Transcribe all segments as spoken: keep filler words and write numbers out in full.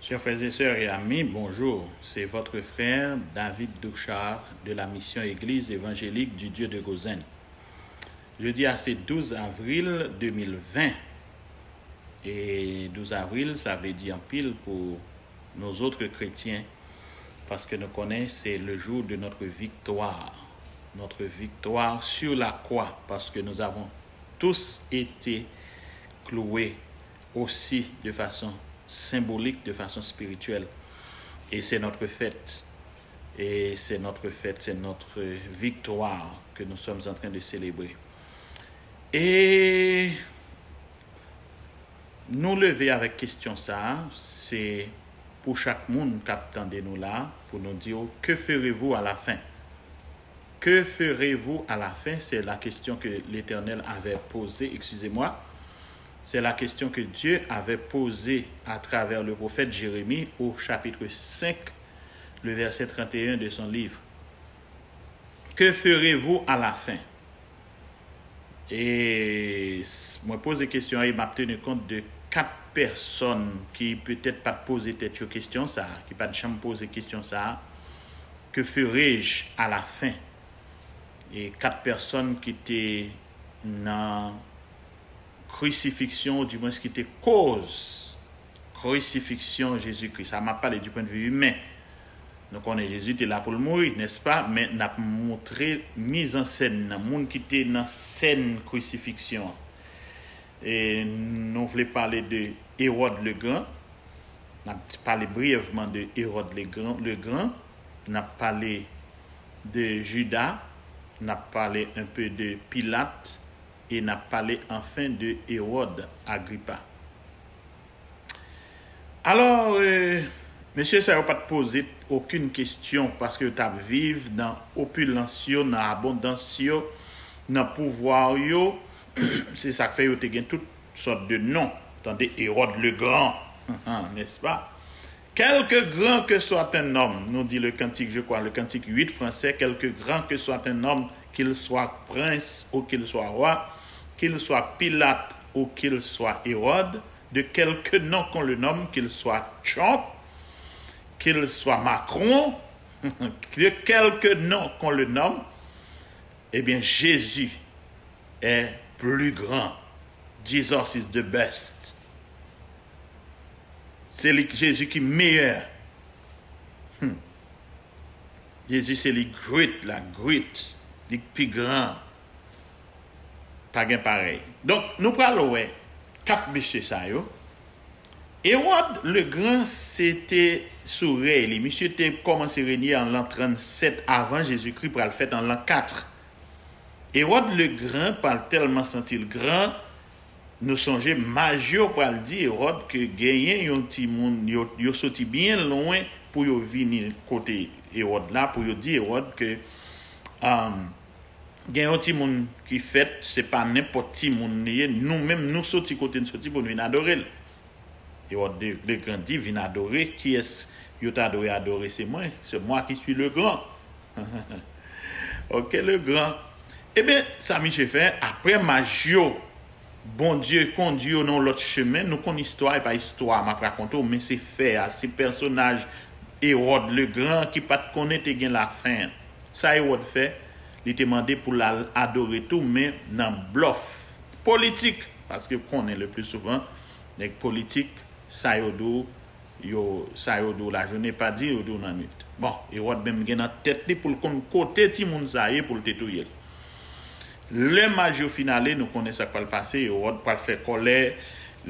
Chers frères et sœurs et amis, bonjour. C'est votre frère David Douchard de la Mission Église Évangélique du Dieu de Gozen. Jeudi à ce douze avril deux mille vingt. Et douze avril, ça veut dire pile pour nous autres chrétiens, parce que nous connaissons, c'est le jour de notre victoire. Notre victoire sur la croix, parce que nous avons tous été cloués aussi de façon symbolique, de façon spirituelle. Et c'est notre fête. Et c'est notre fête, c'est notre victoire que nous sommes en train de célébrer. Et nou leve avèk kesyon sa a, se pou chak moun k ap tande nou la, pou nou di yo, que ferez-vous à la fin? Que ferez-vous à la fin? C'est la question que l'Éternel avait posée, excusez-moi. C'est la question que Dieu avait posée à travers le prophète Jérémie au chapitre cinq, le verset trente et un de son livre. Que ferez-vous à la fin? E mwen poze kesyon an e m ap teni kont de kat pèsòn ki petèt pa t poze tèt yo kesyon sa a, ki pa t janm poze kesyon sa a, que ferai-je à la fin? E kat pèsòn ki te nan krisifiksyon, oudimwens ki te koz krisifiksyon Jezikri. Sa m ap pale du point de vue humain. Nou konnen Jezi te la pou l mouri, nèspa? Men n ap montre mizansèn nan, moun ki te nan sèn krisifiksyon an. E nou vle pale de Ewòd Legan. N ap pale briyèvman de Ewòd Legan, Legan. N ap pale de Jida. N ap pale un peu de Pilat. E n ap pale anfen de Ewòd Agripa. Alò, e, mesye sa yo pa t poze okenn kesyon, paske yo t ap viv nan opilans yo, nan abondans yo, nan pouvwa yo. Se sa k fè yo te gen tout sòt de non. Tande Hérode le Grand, n'est-ce pas? Quelque grand que soit un homme, nous dit le cantique, je crois, le cantique huit français, quelque grand que soit un homme, qu'il soit prince ou qu'il soit roi, qu'il soit Pilate ou qu'il soit Hérode, de quelque nom qu'on le nomme, qu'il soit Trump, qu'il soit Macron, de quelque nom qu'on le nomme, eh bien, Jésus est plus grand. Jesus is the best. Se li, Jezi ki meyè. Hmm. Jezi se li great la, great. Li k pi gran. Pa gen parèy. Donk, nou pral wè kat mesye sa yo. Ewòd Legran se te sou rèy li. Misye te kòmanse renye an lan trannsèt avan Jezikri pral fèt an lan kat. Ewòd Legran pral tèlman santi l gran, nou sonje maj yo pral di Ewòd ke genyen yon timoun, yo, yo soti byen lwen pou yo vini kote Ewòd la, pou yo di Ewòd ke, um, gen yon timoun ki fèt, se pa nenpòt timoun li ye, nou menm nou soti kote n soti pou n vin adore l. Ewòd de, Legan di, vin adore, kiyès yo ta dwe adore? Se mwen, c'est moi qui suis le grand. Ok, le grand. Ebyen, sa misye fè, apre maj yo, Bondye kondui yo nan yon lòt chemen, nou konn istwa, e pa istwa m ap rakonte w, men se fè a, se pèsonaj Ewòd Legran ki pa t konnen te gen lafen. Sa Ewòd fè, li te mande pou l al adore tou, men nan blòf politik, paske konnen le pli souvan, nèg politik, sa yo di w, yo, sa yo di w lajounen pa di, yo di w nan nwit. Bon, Ewòd menm gen nan tèt li pou l konn kote timoun sa ye pou l te touye l. Lè maj yo fin ale, nou konnen sa k pral pase, Ewòd pral fè kòlè,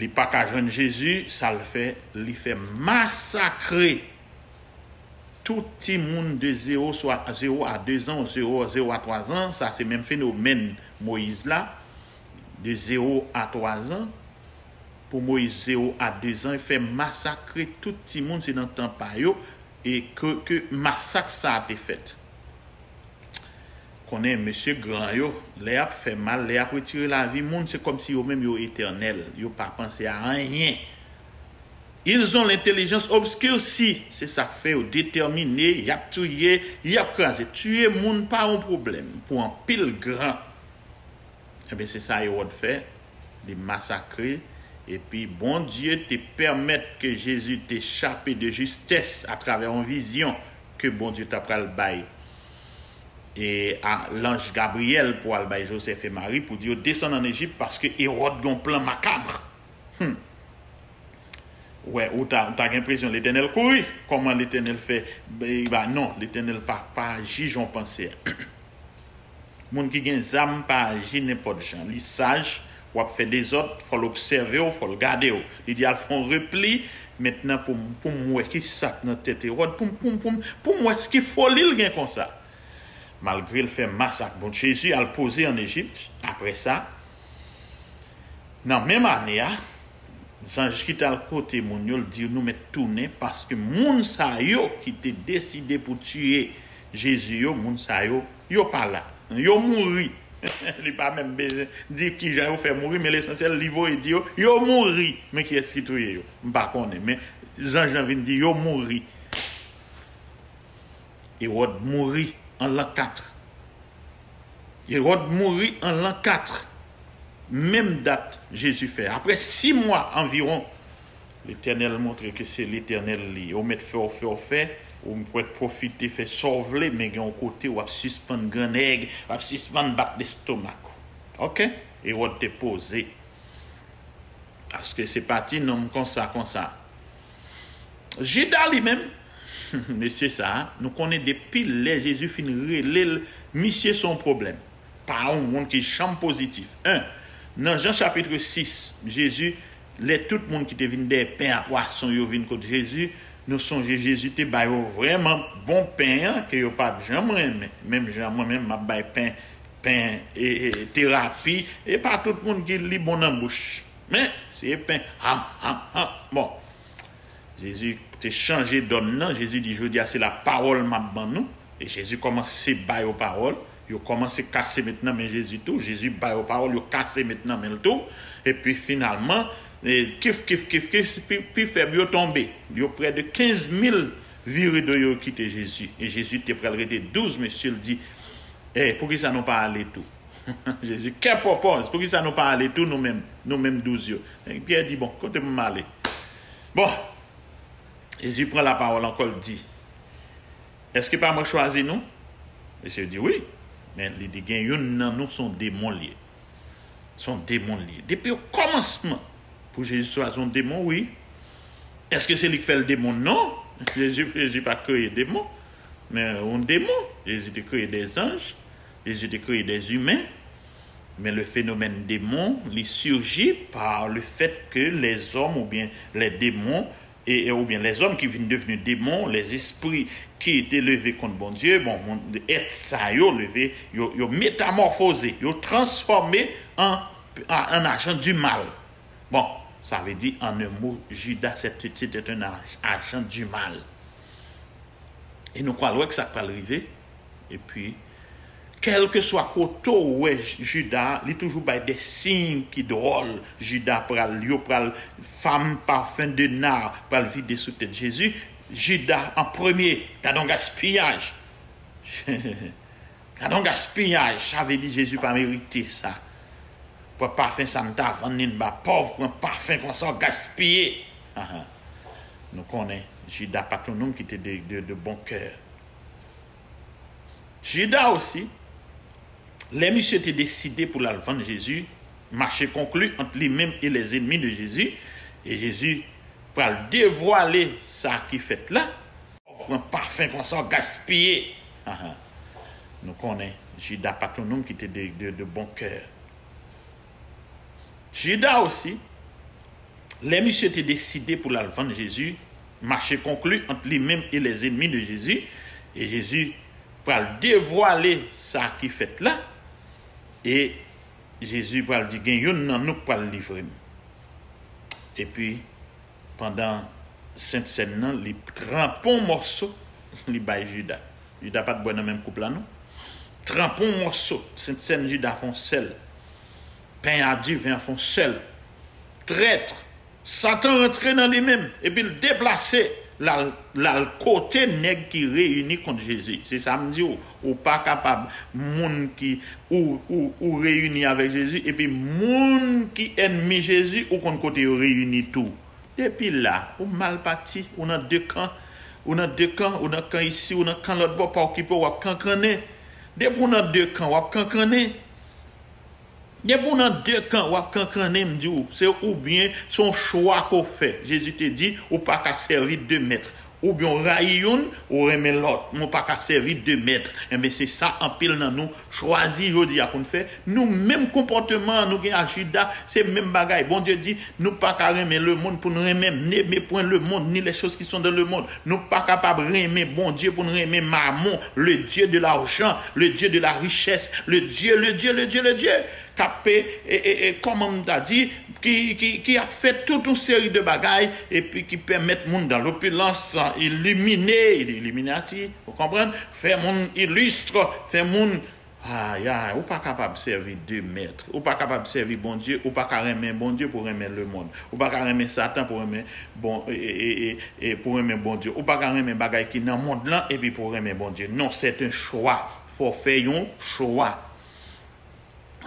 li pa ka jwenn Jezi, sa l fè, li fè masakre tout timoun de zewo, swa zewo a dezan, zewo, zewo a twazan, sa se menm fenomèn Moyiz la, de zewo a twazan. Pou Moyiz, zewo a dezan, fè masakre tout timoun, se nan tan pa yo, e ke, ke masak sa a te fèt. Konnen mesye gran yo, lè y ap fè mal, lè y ap retire lavi moun, se kòmsi yo menm yo etènèl, yo pa panse a anyen. Ils ont l'intelligence obscurcie, se sa k fè yo detèmine, y ap touye, y ap kraze. Tiye moun pa yon pwoblèm pou anpil gran. Ebyen, se sa Ewòd fè, li masakre, Epi Bondye te pèmèt ke Jezi te chape de jistès atravè yon vizyon ke Bondye ta pral bay e a lanj Gabriyèl pou al bay Josèf e Mari pou di yo desann ann Ejip paske Ewòd gen yon plan makab. Hmm. Wè, ou ta, ou ta gen enpresyon Letènèl kouri. Kòman Letènèl fè? Ba, non, Letènèl pa, pa aji jan w panse a. Moun ki gen zam pa aji nenpòt jan. Li saj, w ap fè dezòd, fò l obsève w, fò l gade w. Li di al fè yon repli, mentnan pou m, pou m wè ki sa k nan tèt Ewòd, pou m, pou m, pou m, pou m wè ki foli l gen konsa. Malgre l fè masak, bon, Jezi al poze ann Ejip, apre sa, nan menm ane a, zanj ki t al kote moun yo, l di yo, nou mèt tounen, paske moun sa yo ki te deside pou tiye Jezi yo, moun sa yo, yo pa la. Yo mouri. Li pa menm bezwen di kijan yo fè mouri, men lesansyèl, li voye di yo, yo mouri. Men kiyès ki touye yo? M pa konnen, men zanj lan vin di, yo mouri. Ewòd mouri an lan kat. Ewòd mouri an lan kat. Menm dat Jezi fè. Apre sis mwa anviwon, Letènèl montre ke se Letènèl li ye. Ou mèt fè, w fè, w fè, ou mèt pwofite fè sa w vle, men gen yon kote w ap sispann grannèg, w ap sispann bat lestomak ou. Oke? Ewòd te poze. Paske se pa ti nonm konsa, konsa. Jida li menm, mesye sa a, nou konnen depi lè Jezi fin rele l, misye se yon pwoblèm. Pa yon moun ki janm pozitif. En, nan Jan chapit sis, Jezi, lè tout moun ki te vin dèyè pen a pwason yo vin kot Jezi, nou sonje Jezi te ba yo vrèman bon pen an ke yo pa t janm renmen. Menm jan mwen menm m ap bay pen, pen e, e terapi, e pa tout moun ki li bon nan bouch. Men, se pen, ham, ham, ham. Bon, Jezi te chanje dòn nan. Jezi di, jodi a, se la pawòl m ap ban nou. E Jezi kòmanse ba yo pawòl. Yo kòmanse kase met nan men Jezi tou. Jezi ba yo pawòl, yo kase met nan men l tou. Epi finalman, e, kif, kif, kif, kif, pi, pi fèb yo tonbe. Yo prè de kenz mil vire do yo kite Jezi. E Jezi te pral rete douz mesye, l di, e, poukisa nou pa ale tou? Jezi, kè pòpòz, poukisa nou pa ale tou nou menm, nou menm douz yo? E Pyè di, bon, kote pou m ale? Bon, Jezi pran lapawòl ankò, l di, èske pa mwen k chwazi nou? Mesye di, wi. Men li di, gen youn nan nou, se yon demon l ye. Se yon demon l ye. Depi okòmansman, pou Jezi chwazi yon demon, wi. Èske se li k fè l demon? Non. Jezi, Jezi pa kreye demon. Men yon demon, Jezi te kreye de zanj. Jezi te kreye de imen. Men le fenomèn demon, li surji par le fait que les hommes oubyen les démons, e, e, oubyen les hommes ki vin devni demon, les esprits ki te leve kont Bondye, bon, moun, èt sa yo leve, yo, yo metamòfoze, yo transfòme an, an, an ajan di mal. Bon, sa vle di, en un mot, Judas, c'était, c'était un ag-, agent du mal. E nou pral wè k sa k pral rive. Epi, kèlkeswa kote w wè J-, Jida, li toujou bay de siy ki dwòl. Jida pral, yo pral, fam parfum de nard pral vide sou tèt Jezi. Jida an premye, gade yon gaspiyaj. Gade yon gaspiyaj, sa vle di Jezi pa merite sa. Pran pafen sa m ta vann li m ba pòv, pran pafen konsa w gaspiye. Ahan. Nou konnen Jida pa t yon nonm ki te de, de, de bon kè. Jida osi, lè misye te deside pou l al vann Jezi, marché conclu entre lui-même et les ennemis de Jésus, e Jezi pral devwale sa ki fèt la. Pran pafen konsa w gaspiye. Ahan. Nou konnen Jida pa t yon nonm ki te de, de, de bon kè. Jida osi, lè misye te deside pou l al vann Jezi, marché conclu entre lui-même et les ennemis de Jésus, e Jezi pral devwale sa ki fèt la, e Jezi pral di, gen youn nan nou k pral livre m. Epi, pandan Sentsèn nan, li tranpe yon mòso, li bay Jida. Jida pa t bwè nan menm koup la, non. Tranpe yon mòso, Sentsèn Jida fè yon sèl. Pen a diven an fè yon sèl. Trèt, Satan rantre nan li menm, epi l deplase. L al, l al kote nèg ki reyini kont Jezi. Se sa m di w. Ou pa kapab moun ki ou, ou, ou reyini avèk Jezi epi moun ki ènmi Jezi ou konn kote yo reyini tou. Depi la, ou mal pati, ou nan de kan. Ou nan de kan, ou nan kan isi, ou nan kan lòt bò, pa okipe w, w ap kankannen. Depi w nan de kan, w ap kankannen. Depi w nan de kan, w ap kankannen, m di w, se oubyen se yon chwa ke w fè. Jezi te di, ou pa ka sèvi de mèt. Oubyen w rayi youn, ou renmen lòt, men w pa ka sèvi de mèt. Enben, se sa anpil nan nou chwazi jodi a pou n fè. Nou menm konpòteman an nou gen a Jida, se menm bagay. Bondye di, nou pa ka renmen lemonn pou n renmen, n'aimez point le monde, ni les choses qui sont dans le monde. Nou pa kapab renmen Bondye pou n renmen mamon, le Dieu de l'argent, le Dieu de la richesse, le Dieu, le Dieu, le Dieu, le Dieu, k ap, e, e, e, kòman m ta di, ki, ki, ki ap fè tout yon seri de bagay, epi ki pèmèt moun dans l'opulence, ilimine, iliminati, ou konprann? Fè moun ilistre, fè moun, ay, ay, ou pa kapab sèvi de mèt. Ou pa kapab sèvi Bondye, ou pa ka renmen Bondye pou renmen lemonn. Ou pa ka renmen Satan pou renmen, bon, e, e, e, e, e pou renmen Bondye. Ou pa ka renmen bagay ki nan mond lan epi pou renmen Bondye. Non, c'est un choix. Fò w fè yon chwa.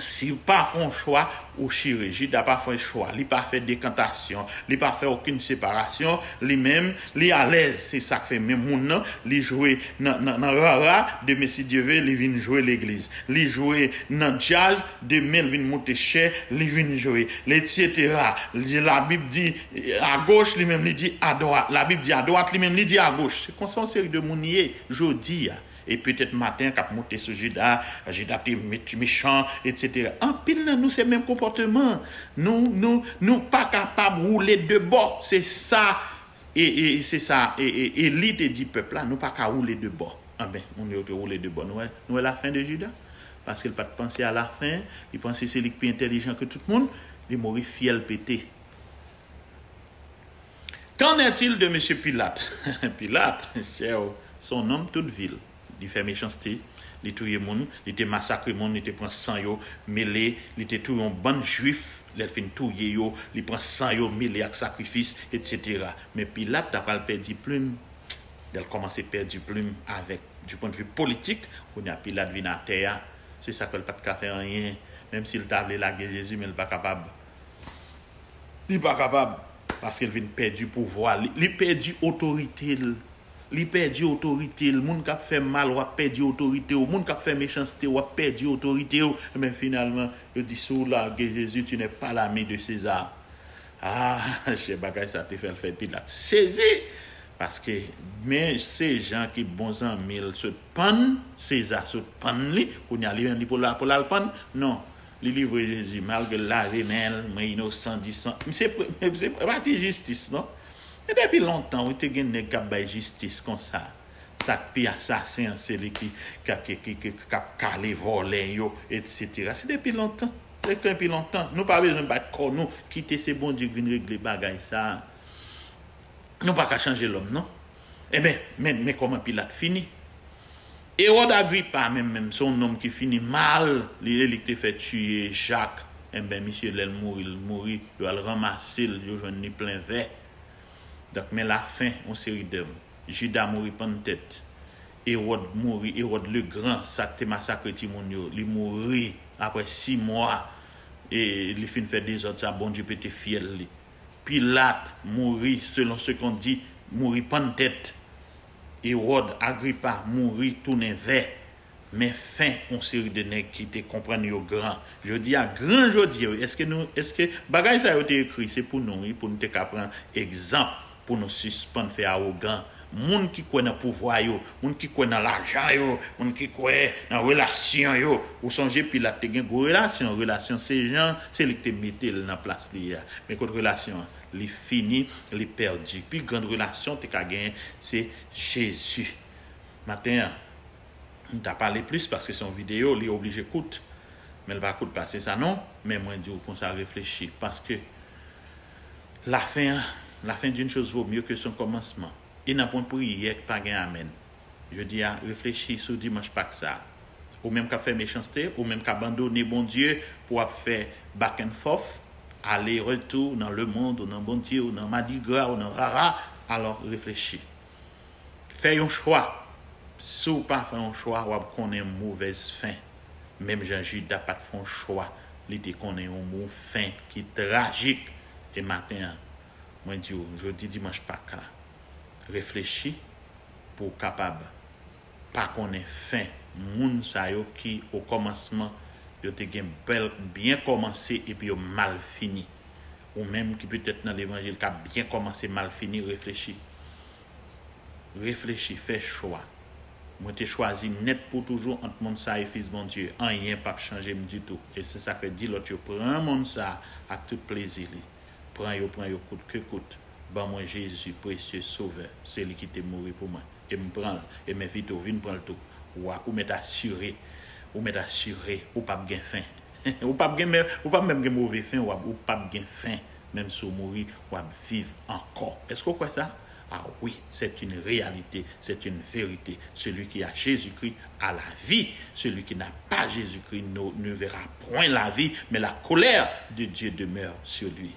Si w pa fè yon chwa, ou chire. Jida pa fè chwa. Li pa fè dekantasyon. Li pa fè okenn separasyon. Li menm, li alèz. Se sa k fè menm moun nan, li jwe nan, nan, nan rara. Demen, si Dye ve, li vin jwe legliz. Li jwe nan djaz. Demen, li vin moute chè. Li vin jwe. Etsetera. Li, Labib di agoch, li menm, li di adwat. Labib di adwat, li menm, li di agoch. Se konsa yon seri de moun ye jodi a. E petèt maten an k ap moute sou Jida, Jida te mechan, etsetera. Anpil nan nou se menm konpòteman. Nou, nou, nou pa kapab woule de bò. Se sa, e, e se sa, e, e, Eli te di pèp la, nou pa ka woule de bò. Anben, moun yo te woule de bò. Nou wè, nou wè lafen de Jida? Paske l pa t panse a lafen, li panse se li k pi entèlijan ke tout moun, li mouri fyèl pete. Qu'en est-il de mesye Pilat? Pilat, chè, se yon nonm tout vi l. Li fè mechanste, li touye moun, li te masakre moun, li te pran san yo, mele, li te touye yon bann Jwif, lè l fin touye yo, li pran san yo, mele ak sakrifis, etsetera. Men Pilat ta pral pèdi plim, lè l kòmanse pèdi plim avèk, du point de vue politik, kounye a Pilat vin atè a, se sa k fè l pa t ka fè anyen, menm si l ta vle lage Jezi, men l pa kapab. Li pa kapab, paske l vin pèdi pouvwa li. Li pèdi otorite l. Li pèdi otorite l. Moun k ap fè mal, w ap pèdi otorite w. Moun k ap fè mechanste, w ap pèdi otorite w. Enben, finalman, yo di, si w lage Jezi, tu n'es pas l'ami de César. Ah, chè, bagay sa te fè l fè Pilat sezi. Paske, men se jan ki bon zanmi l sot pann, Seza sot pann li, kounye a li menm li pou l al, pou l al pann. Non. Li livre Jezi, malgre l lave men l, mwen inosan di san. Misye, misye pa ti jistis, non. E depi lontan, wi, te gen nèg k ap bay jistis konsa. Sa k pi asasen an, se li ki, ki, ki, ki, ki, k ap kale vòlè yo, etsetera. Se depi lontan. Se depi lontan. Nou pa bezwen bat kò nou, kite se Bondye k vin regle bagay sa. Nou pa ka chanje lòm, non. Enben, men, men kòman Pilat fini. Ewòd Agripa, menm, menm, se yon nonm ki fini mal, li, li te fè tiye Jak. Enben, misye, lè l mouri, l mouri, yo al ranmase l, yo jwenn li plen vè. Donk, men lafen, yon seri de, Jida mouri pann tèt. Ewòd mouri, Ewòd Legran, sa k te masakre timoun yo, li mouri apre sis mwa, e li fin fè dezòd sa, Bondye pete fyèl li. Pilat mouri, selon ce qu'on dit, mouri pann tèt. Ewòd Agripa mouri tounen vè. Men fen yon seri de nèg ki te konprann yo gran. Jodi a, gran jodi a, wi, èske nou, èske bagay sa yo te ekri, se pou nou, wi, pou nou te ka pran egzanp, pou nou sispann fè awogan. Moun ki kwè nan pouvwa yo, moun ki kwè nan lajan yo, moun ki kwè nan relasyon yo. Ou sonje Pilat te gen gwo relasyon, relasyon se jan, se li ki te mete l nan plas li ye a. Men kot relasyon an? Li fini, li pèdi. Pi grann relasyon te ka genyen, se Jezi. Maten an, m ta pale plis paske se yon videyo, li oblije kout. Men l pa kout pase sa non, men mwen di w konsa, reflechi, paske lafen an, la fin d'une chose vaut mieux que son commencement. E nan pwen priyè k pa gen amèn. Jodi a, reflechi sou dimanch Pak sa. Ou menm k ap fè mechanste, ou menm k abandone Bondye pou w ap fè back and forth, ale retou nan lemonn, ou nan Bondye, ou nan madigra, ou nan rara, Alò, reflechi. Fè yon chwa. Si w pa fè yon chwa, w ap konnen movèz fen. Menm jan Jida pa t fè yon chwa, li te konnen yon mo fen ki trajik. E maten an, mwen di w, jodi dimanch Pak la, reflechi pou w kapab pa konnen fen moun sa yo ki, okòmansman, yo te gen bèl, byen kòmanse epi yo mal fini. Ou menm ki petèt nan levanjil k ap byen kòmanse, mal fini, reflechi. Reflechi, fè chwa. Mwen te chwazi nèt pou toujou ant monn sa e Fis Bondye. Anyen p ap chanje m ditou. E se sa k fè di lòt yo, pran monn sa ak tout plezi li. Pran yo, pran yo kout ke kout. Ban mwen Jezi, presye Sovè. Se li ki te mouri pou mwen. E m pran l. E m envite w vin pran l tou. Wa, ou mèt asire. Ou mèt asire. Ou p ap gen fen. Ou p ap gen men, ou p ap menm gen move fen, w ap, ou p ap gen fen. Menm si w mouri, w ap viv ankò. Èske w kwè sa? Ah oui, c'est une réalité, c'est une vérité. Celui qui a Jésus-Christ a la vie. Celui qui n'a pas Jésus-Christ ne, ne verra point la vie, mais la colère de Dieu demeure sur lui.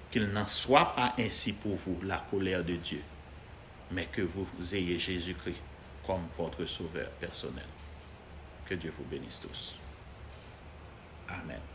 Qu'il n'en soit pas ainsi pour vous, la colère de Dieu, mais que vous ayez Jésus-Christ comme votre sauveur personnel. Que Dieu vous bénisse tous. Amen.